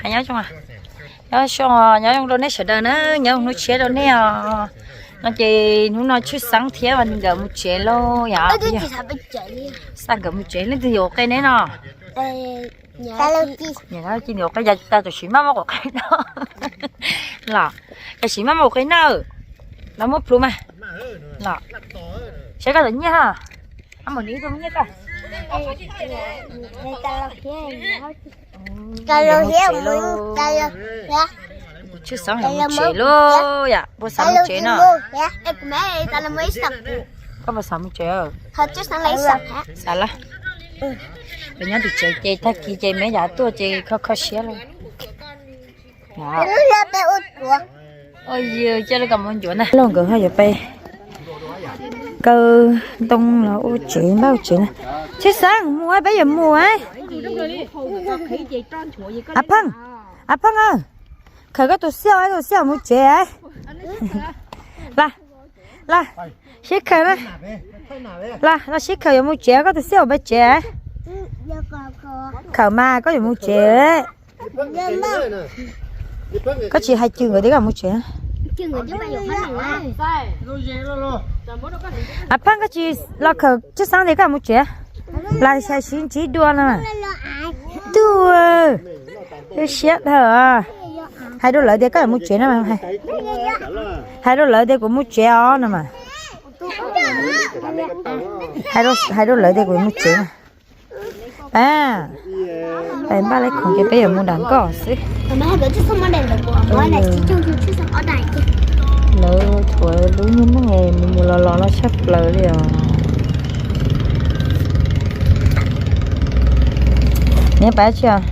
Nyob zoo, nyob zoo, nyob zoo rau nej sawv daws na, nyob zoo hnub tshiab rau nej os. No ces hnub no Tshwj Xeeb thiab Vaj Ni nkawd mus tsev lauj yom. Xaj nkawd mus tsev, leej twg yuav ua qe neb no? Niam Lauj Ci yuav ua qe, yog tau tam sim maj maj ua qe no los, tam sim maj maj ua qe na. Los muab plhuav mas los, saib koj tau nyiaj ha. Ab, mus nws ib tug nyiaj koj. Tshwj Xeeb yuav mus tsev lauj yom, puas xav mus tsev no? Koj puas xav mus tsev? Xav lawm. Peb nyob tim tsev ces tag kis ces me yav tuaj ces kho kho siab lawm. Cia li kom mus ncuav na. Lauj nkawd ho yuav pib kaw ntoo los ua tsev npaj ua tsev na. Tshwj Xeeb mus, peb yuav mus. Av Pheej, Av Pheej, khaws koj tus xiab, tus xiab mus tsev. Los, los sib khaws na. Los, los sib khaws yuav mus tsev, koj tus xiab mus peb tsev. Khaws mas koj yuav mus tsev. Koj tsis hais Cw nkawd tias koj mus tsev? Av Pheej, koj tsis los khaws Tshwj Xeeb tias koj mus tsev, los hais sib ntsib dua no. Tub, siab dhawv. Hais rau lawv tias koj yuav mus tsev no. Hais rau lawv tias kuv mus tsev os no mas. Hais rau lawv tias kuv mus tsev na. Pab, pab npaj li khoom ces peb yuav mus nram nkoj xwb. Lawv thuav lub nyuag neej mus mus los los no tshaj plaws li os. Neb pais tsi os?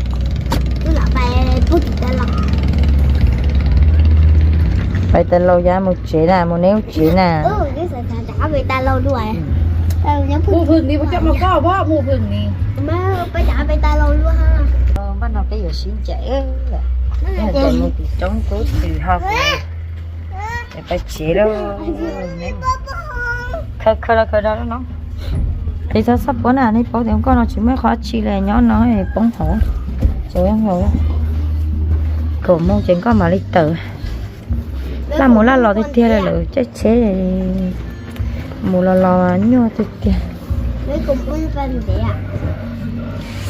Pais tas laus ya mus tsev na, mus neb ub tsev na. Npaj no peb yuav sib ncaim, mus tim roob kub twm ho pais tsev lauj. Khaws, khaws los khaws do no. Peb txhob xaj puab na, nej paub tias nkoj no tsis muaj qhov tsi li, nyob no poob hauv. Kaum moos ces nkoj mam li tawm. Laj mus laj los tiag tiag li lawm, caij tsheb mus los los nyuaj tiag tiag.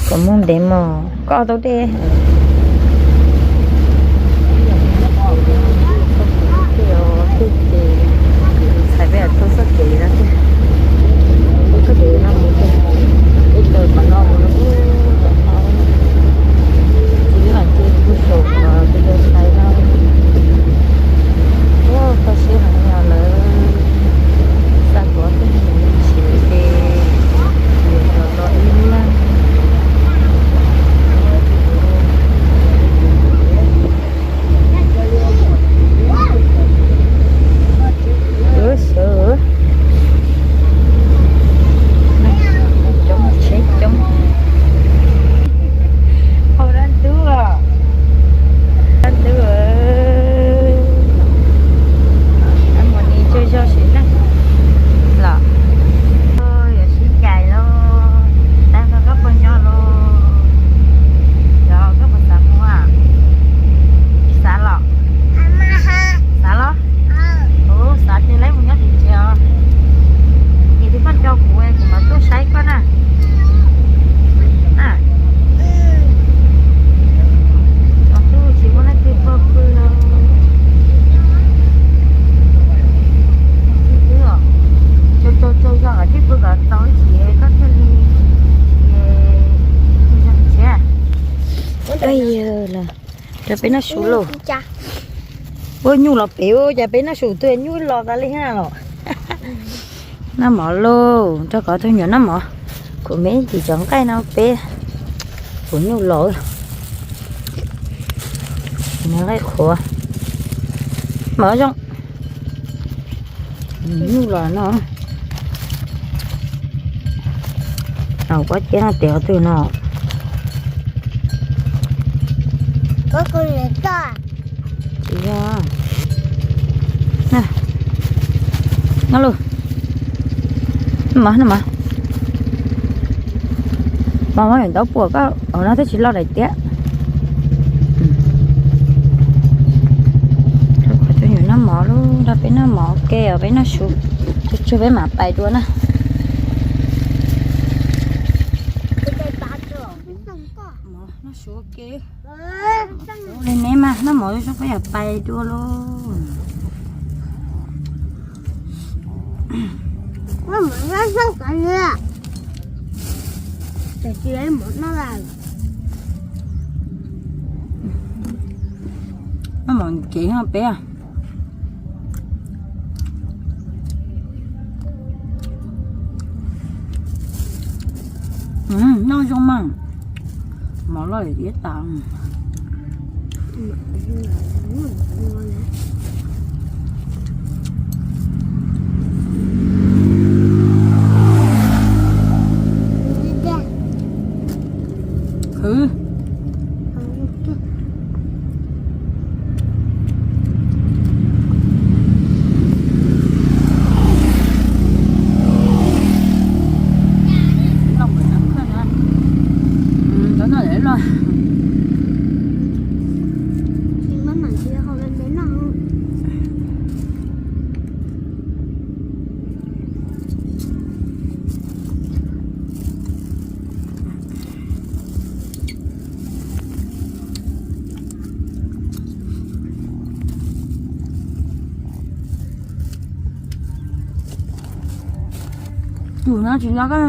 Kaum moos ntev mog, koj tau dej. Txhais peb tuaj txoj kev no tiag, tuaj txoj kev no mus tiag, ib tawm qhov no mus no, tsis lam cia kuj saum peb tau txhais no. Koj siab heev, yog lawv xa tuav tej mus tsev ces yuav los los ib leeg. Ub, sawv, coob, tsheb coob. Hauv dab ntub os, dab ntub. Mus ni tsaug zog sim neej los, yuav sib ncaim lauj. Tag nrho koj puas nyob lauj? Yog koj puas xav mus? Tsis xav los? Xav los? Ua xav ces lawv mus nyob tim tsev os. Ces twb koj nco kuv, kuv mam tuaj saib koj na. Tsis muaj leej twg pw pw. Tsaug tsaug zog, tib pw kom tau ib chim koj thiaj li, thiaj li mus tsev. Rau peb noj su lauj. Ua nyuj los pem, ua cas peb noj su twb nyuj los tas li na los. Noj mov lauj, rau qhov tus nyuam noj mov. Kuv me ib chim cov nqaij no peb, kuv nyuj los. Nqaij qhuav, mov zoo. Nyuj los no. Kuv cia no tias twg no. Tsis yog. No lus. Mov no mas. Mov mov yuav ntau puas koj no thiaj tsis loj daim tiab. Nrog peb noj mov ua ke os, peb noj su tsuag tsuag peb mam pais dua na. Noj su ua ke. Li neb mas noj mov zoo peb yuav pais dua lauj. Noj mov kev peb. Noj zoo mas, mov loj iab tas. Khwv. Tus no tsis los koj.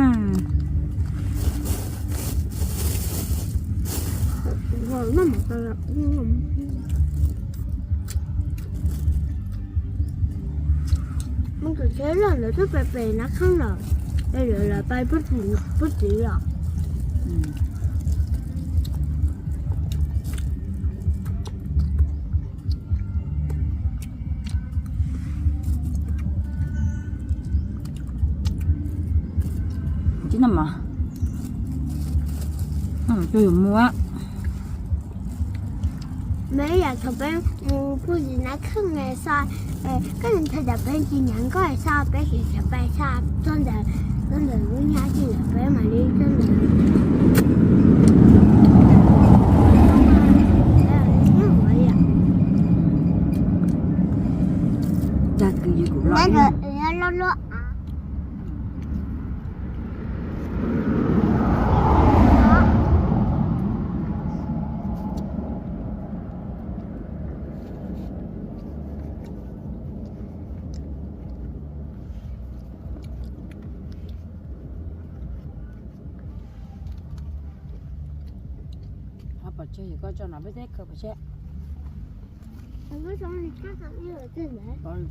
Mus kom tsheb loj lawv twb pais pem Nab Kheej lawm, es lawv pais puag tid os. Tsis no mas, tsuas yuav mus. Neb yam thaum peb mus puag tim Nab Kheej xo, koj thaum peb tsis nyav nkoj xo peb tsis txhob pais xo, txog ntawm, txog ntawm lub nyab tsis nyav peb mam li txog ntawd. Dag kwv yog kuv los. Pov tseg, koj tso no peb teb khaws pov tseg. Pov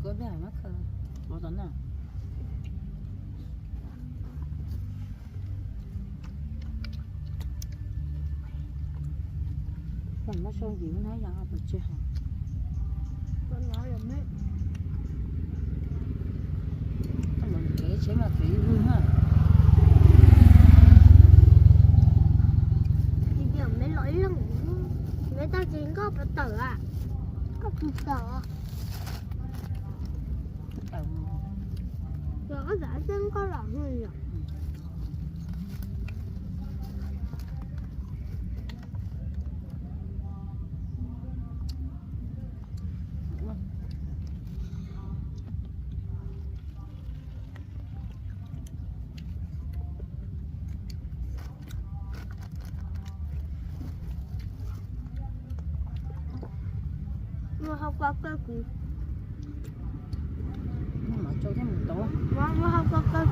koj peb hais no khaws, pov tom no. Pom no sau ncig na yog pov tseg. Kev tsheb mas kev lwj na. Tsis tias me los ib leeg, me tau tsis nkoj puas tawm a? Koj tsis tawm. Tawm. Cov koj txawm tsis nkoj los yom. Mus hauv ko kawg kuv. Mus hauv ko kawg.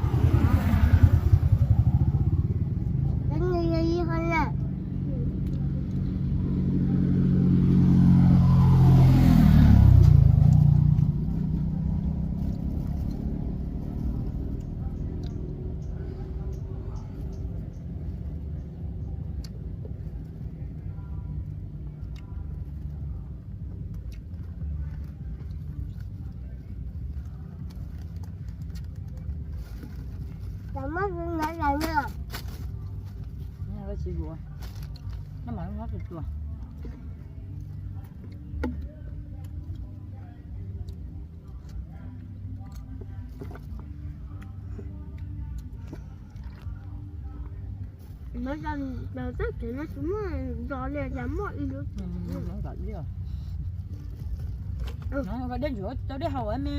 Tsis ua, no mas lub hnab tsuas tsuas. Lawv cov teb chaws no tsis muaj zos li, cas muaj ib lub. Dej haus me.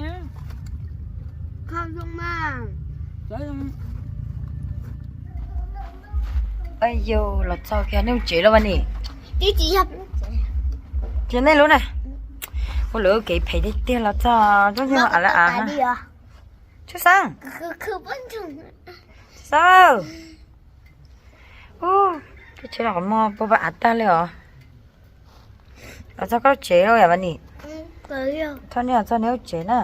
Yog los txog kiag nej lub tsev lawm mas ni. Ces nej lub na, ua lawv kev phem tiag tiag los txog. Tub yog a la a. Tshwj Xeeb, Tshwj Xeeb, koj tsev no qhov muag puag pab av tag li os. Los txog koj lub tsev lawm yam mas ni. Thov nej los txog nej lub tsev na.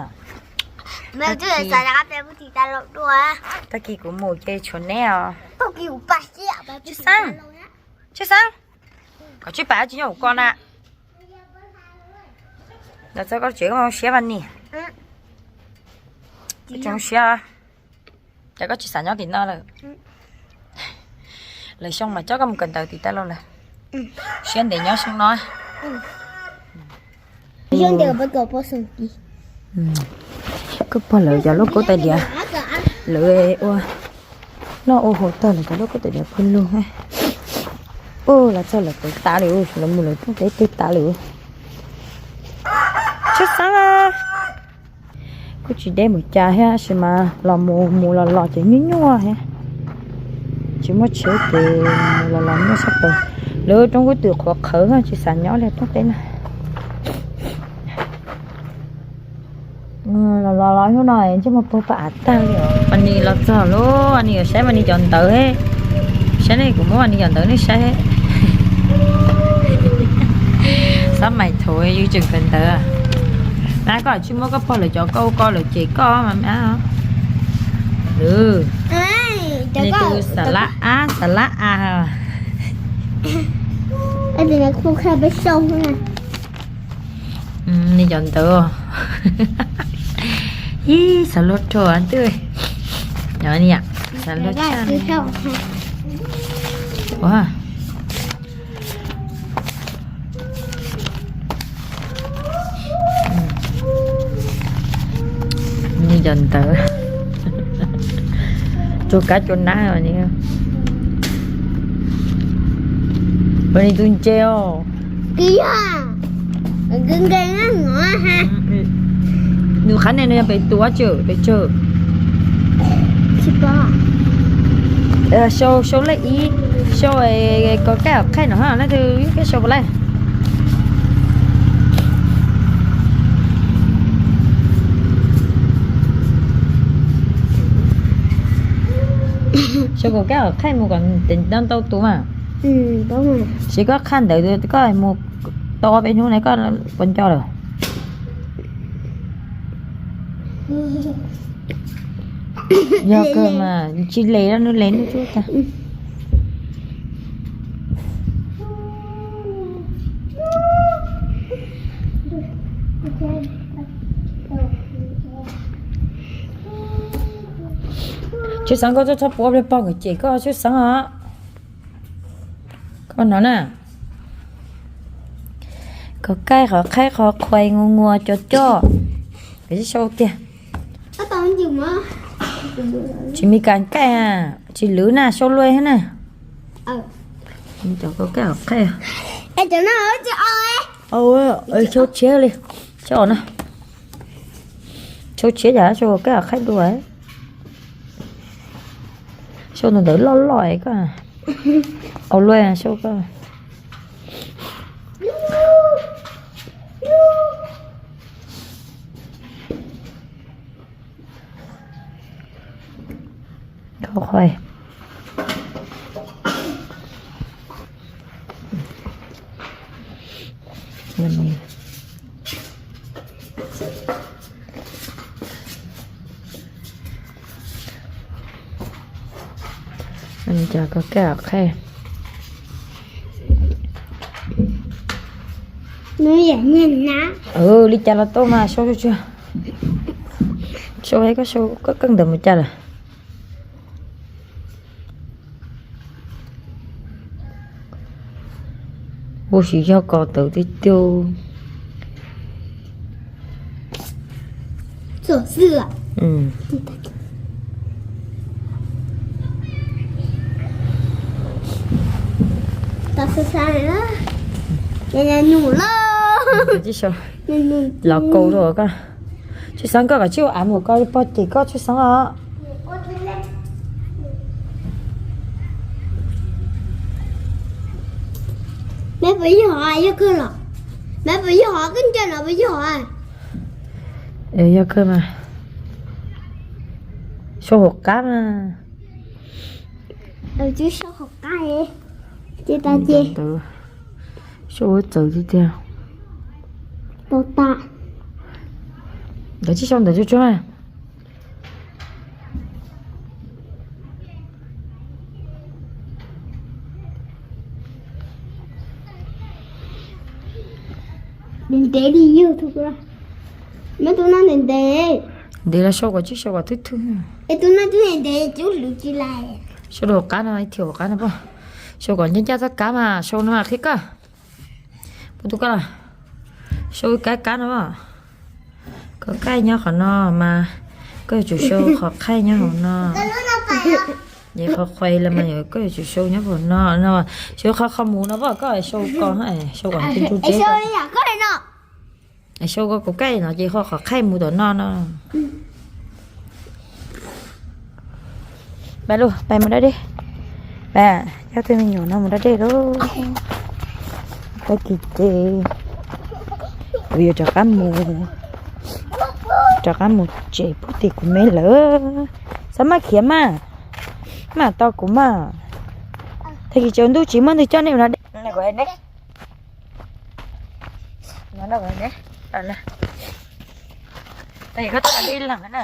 Tag kis kuv mus ces tshuav neb os. Tshwj Xeeb, Tshwj Xeeb, koj tsis pab tsis nyob hauv ko na. Los txog koj lub tsev koj zoo siab mas ni. Koj tseem zoo siab, cas koj tsis xav nyob tim no lawm? Lwm xyoo mas coj koj mus kawm ntawv tim Thaib Lauj lawm. Siab ntev nyob xyoo no. Koj pog lawv cov lub kub tais diav, lawv ua noj ua haus tag lawv cov lub kub tais diav pw lug. Ua los txog lawv teb tas li, lawv mus lawv rooj teb twg tas li. Tshwj Xeeb, kuj tsis deb mus cas thiab tab sis mas los mus mus los los ces nyuaj nyuaj thiab. Tsis muaj tsheb ces mus los los nyuaj sab plaws. Lawv roob kub twm qhuav qhawv tsis xav nyob li rooj teb na. Los los los hnub no ntsej muag puag pab av tag li os. Mas ni los txog lub, mas ni yuav saib mas ni cov ntawv. Saib ne, kuv muab mas ni cov ntawv nej saib. Xab mais thaum yus tseem kawm ntawv. Mas koj tsis muab koj pog lawv cov, koj ua koj lawv cem koj mas me ab. Lwm, nws tus xav lab ab, xav lab a. Nws cov ntawv. Ib, xav luag rau twj. Xav luag tshaj. Ua, nws cov ntawv. Tsuag kab tsuag nab ni. Ua ni tus ntses os. Nws qhab ne, nws yog pem tus tsev, pem tsawg? Sau, sau lej ib, sau kaus kaj qhaij no ha, leej twg peb sau puas laij? Sau kaus kaj qhaij mus kom ntau tus mas. Siv koj qhaj ntawd koj mus tau ob peb hnub ne koj puas nco lawm? Yog kawg mas tsis les los nws les nws tsuj tag. Tshwj Xeeb, koj txhob pub pog nkawd cem koj Tshwj Xeeb os. Koj no na, kaus kaj qhov qhaib qhov qhuais ngu nguas cov coj. Koj tsis sau tiag. Tsis me kas kaj, tsis lwv na, sau luaj thiab na. Cov kaus kaj qhov qhaib. Sau tshiab li, sau no. Sau tshiab cas sau kaus kaj qhov qhaib dua. Sau ntawd ntawd loj loj koj. Au luaj sau koj. Koj qhov Cov kaus kaj qhov qhaib. Li cas los tau mas sau tsuag tsuag. Sau koj sau koj keej ntawd mus cas lawm. Ua siv yog kos tawv tiag tiag. Nyuj loj. Los kaus rau koj. Tshwj xeeb koj kom tsij ua av mus koj pog cem koj tshwj xeeb os. Mab puas yog, yog kawg los? Mab puas yog, koj nco no puas yog? Yog kawg mas. Sau hauv qab mas. Sau hauv qab, ces tas ces. Sau ua txawv tiag tiag. Tau tas. Ntawd tsis sau ntawd tsuag tsuag na. Ntev ntev li yog tus, muab tus no ntev ntev. Ntev los sau kom tsij sau kom thwj thwj. Es tus no twb ntev ntev cub lwm tsis lais. Sau rau hauv qab no, ib thiv hauv qab no pog. Sau kom ncaj ncaj txoj kab mas sau no mas qhib koj. Puas tu koj los? Sau kab kab no. Qhov khaij nyob qhov no mas koj yuav tsum sau qhov khaij nyob hauv no. Ces qhov qhuais los mas koj yuav tsum sau nyob hauv no no. Sau qhov qhov mus no pom koj sau ko, sau kom ntsuj ntsuj. Sau ko kaum kaij no ces qhov qhov khaij mus tom no no. Pais lauj, pais mus da dej. Pais, coj tej me nyuam no mus da dej lauj. Tag kis ces kuv yuav rov qab mus, rov qab mus tsev pub tim kuv me lawm. Txhob maj khiav mas, maj tau kuv mas. Tag kis tsaus ntuj tsis muaj ntu coj nej mus da dej. Tag kis koj tuaj da dej ib leeg na.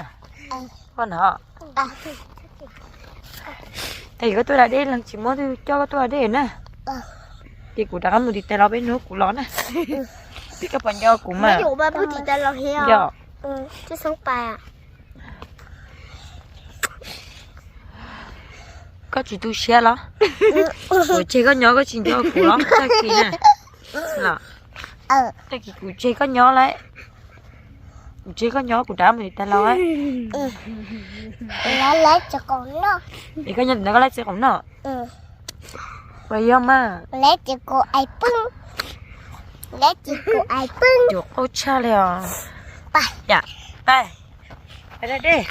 Koj no, tag kis koj tuaj da dej ib leeg tsis muaj ntu coj koj tuaj da dej na. Ces kuv rov qab mus tim tais los peb hnub kuv los na. Koj puas nco kuv mas? Koj tsis tu siab los? Kuv tseg koj nyob koj tsis nco kuv los tag kis na. Los, tag kis kuv tseg koj nyob lawm. Kuv tseg koj nyob kuv rov mus tim tais los. Es koj nyob tim no koj laib txiv qaum noj. Puas yog mas? Yuav qauj tshaj li os. Yam, pais, pais da dej.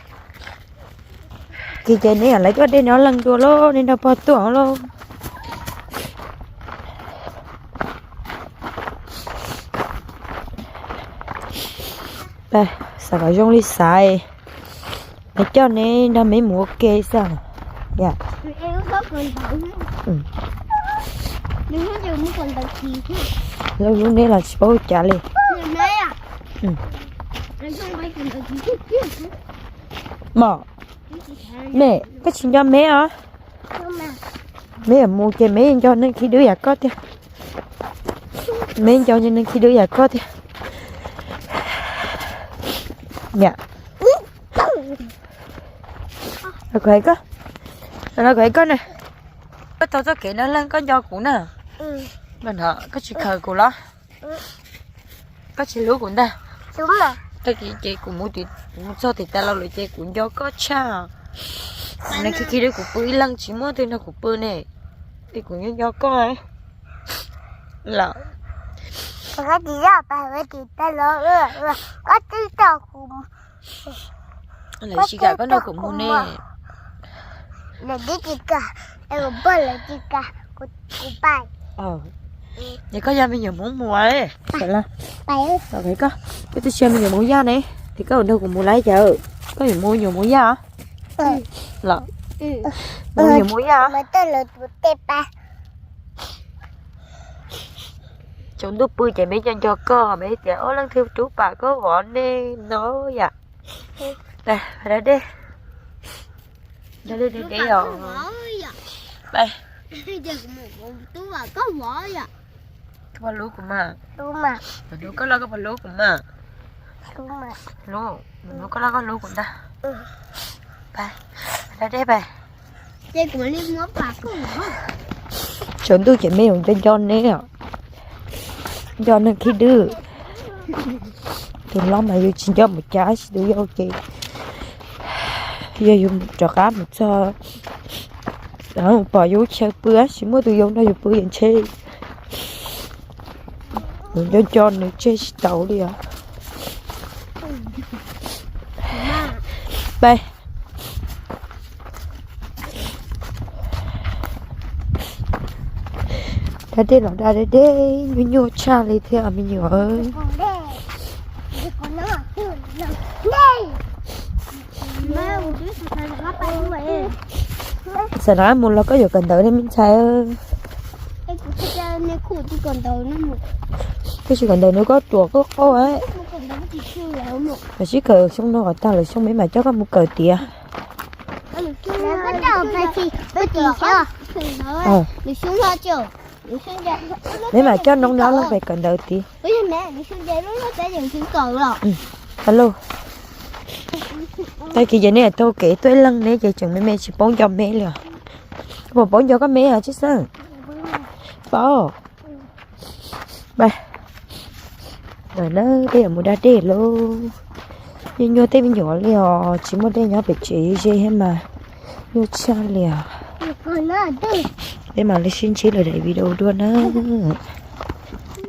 Kis ces neb lawv tuaj dej neb ob leeg dua lauj, neb nrog pog tuaj lauj. Xav kom zoo li xav, lawv coj neb nrog meb mus ua ke xwb. Yam, lub lub neb los tsis paub ua cas li. Mom, meb, koj tsis nco meb os? Meb yuav mus ces meb nco neeg khib dwb yam koj tiag. Meb nco neeg khib dwb yam koj tiag. Yam, kuv hais koj, kuv hais koj na. Koj taug txoj kev no leej koj nco kuv na. Koj tsis khaws kuv los? Koj tsis hlub kuv ntag. Tag kis ces kuv mus, kuv mus txog tim tais los lawm ces kuv nco koj tshaj. Neeg khib khib dwb kuv pw ib leeg tsis muaj twg nrog kuv pw ne. Es kuv nco nco koj los. Lawv tsis kam koj nrog kuv mus ne. Es koj yog me nyuam Hmoob Muas. Koj twb tsis yog me nyuam Hmoob Yaj ne, es koj nrog kuv mus lawm cas? Koj yuav mus me nyuam Hmoob Yaj los? Mus me nyuam Hmoob Yaj. Tsaus ntuj pw ces meb nco nco koj, meb tias ob leeg twg rub pam koj vov nej no yam. Da dej, da dej deb deb os. Pais. Koj puas hlub kuv mas? Hnub koj loj koj puas hlub kuv mas? Hlub, hnub koj loj koj hlub kuv ntag. Pais, da dej pais. Tsaus ntuj ces meb yuav nco nco neb os. Nco neeg khib dwb. Tus hlob mas yus tsis nco mus cas, tab sis tus yau ces yog yus rov qab mus txog, pom yus lub chaw pw, tsis muaj tus yau nrog yus pw ces ntshe Nws nco nco nws tseg tsis tau li os. Pais. Da dej los da dej dej nyuaj nyuaj tshaj li thiab me nyuam. Xam rov qab mus los koj yuav kawm ntawv ne me ntxhais. Koj tsis kawm ntawv no koj ruam koj qaug. Mam sib kawm xyoo no kom tag lwm xyoo me mam coj koj mus kawm tiav. Me mam coj Noob Noob Leej pem kawm ntawv tid. Alo, tag kis ces nej taug kev tuaj ib leeg ne ces tseem me me tsis paub nco me li os. Puas paub nco koj me os Tsib Xeeb? Paub. Ntawm na peb yuav mus da dej lauj. Nyuaj nyuaj tej me nyuam li os, tsis muaj dej nyob pem tsev ze thiab mas nyuaj tshaj li os. Peb mam li sib ntsib lwm daim video dua na.